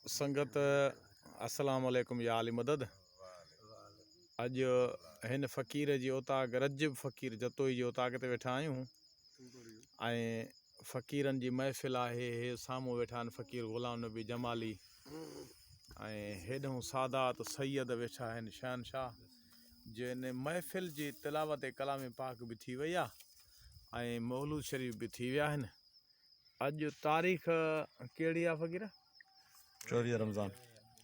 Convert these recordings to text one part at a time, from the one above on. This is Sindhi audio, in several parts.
سنگت السلام عليڪم يا علي مدد اڄ هن فقير جي اوطاق رجب فقير جتوئي جي اوطاق تي ويٺا آهيون ۽ فقيرن جي محفل آهي هي سامهون ويٺا آهن فقير غلام نبي جمالي ۽ هيڏهون سادات سيد ويٺا آهن شهنشاهه جن محفل جي تلاوت ڪلام پاڪ به ٿي وئي آهي ۽ مولود شريف به ٿي ويا آهن اڄ تاريخ ڪهڙي آ فقير؟ 24 رمضان.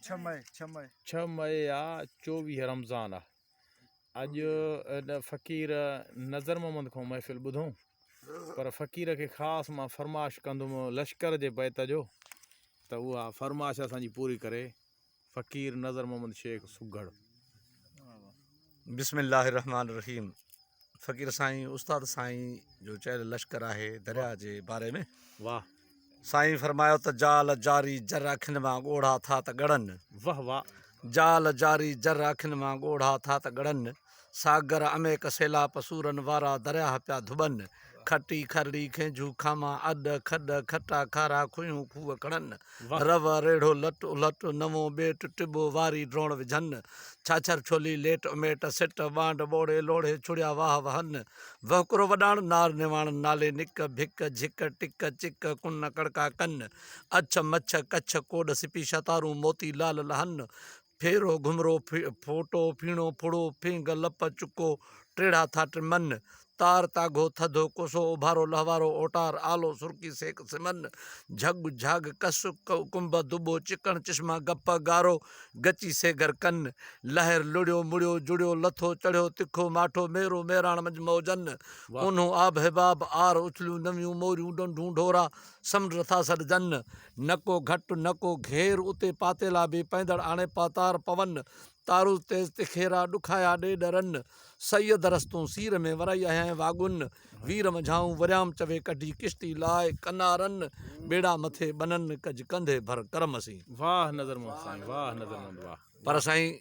ڇهه مئي ڇهه مئي. ڇهه مئي آ 24 رمضان آ. اڄ فقير نظر محمد کان محفل ٻڌون پر فقير کي خاص مان فرماش ڪندم لشڪر جي بيت جو ته اها فرماش اسان جي پوري ڪري فقير نظر محمد شيخ سگهڙ. بسم الله الرحمن الرحيم فقير سائين استاد سائين جو چيل لشڪر آهي درياء جي باري ۾ واه سائين فرمايو ته جال جاري جر اکين مان ڳوڙها ٿا ته ڳڙن واه واه جال جاري جر اکين مان ڳوڙها ٿا ته ڳڙن ساگر اميڪ سيلاپ سورن وارا درياهه پيا ڌٻن کٽي کرڙي کينجهو کاما اڏ کڏ کٽا کارا کوهيون کوهه کڻن رو ريڙهو لٽ الهٽ نئون ٻيٽ ٽٻو واري ڊوڻ وجهن ڇاڇر ڇولي ليٽ اميٽ سٽ وانڍ ٻوڙي لوڙهي ڇڙيا واهه وهن وهڪرو وڏاڻ نار نواڻ نالي نڪ ڀڪ جهڪ ٽڪ چڪ ڪن ڪڙڪا ڪن اڇ مڇ ڪڇ ڪوڏ سپي شتارون موتي لال لهن ڦيرو گهمرو ڦوٽو ڦيڻو ڦڙو ڦينگ لپ چڪو ٽيڙها ٿا ٽمن تار تاگهو ٿڌو ڪوسو اوڀارو لهوارو اوٽار آلو سرڪي سيڪ سمن جهڳ جهاڳ ڪس ڪنب دٻو چڪڻ چشما گپ گارو گچي سيگهر ڪن لهر لڙيو مڙيو جڙيو لٿو چڙهيو تکو ماٺو ميرو ميراڻ منجهه موجن اونهون آب حباب آر اڇليون نويون موريون ڊنڍون ڍورا سمنڊ ٿا سڏجن نه ڪو گهٽ نه ڪو گهير اتي پاتيلا به پئندڙ آڻي پاتار پون تارو تيز تکيرا ڏکايا ڏي ڏرن سيد رستون سير ۾ ورائي آهيائين واڳن وير منجهائون وريام چوي ڪڍي ڪشتي لاء ڪنارن ٻيڙا مٿي ٻنن ڪج ڪنڌي ڀر ڪرم سين. واھ نظر محمد سائين واھ نظر محمد واھ. پر سائين.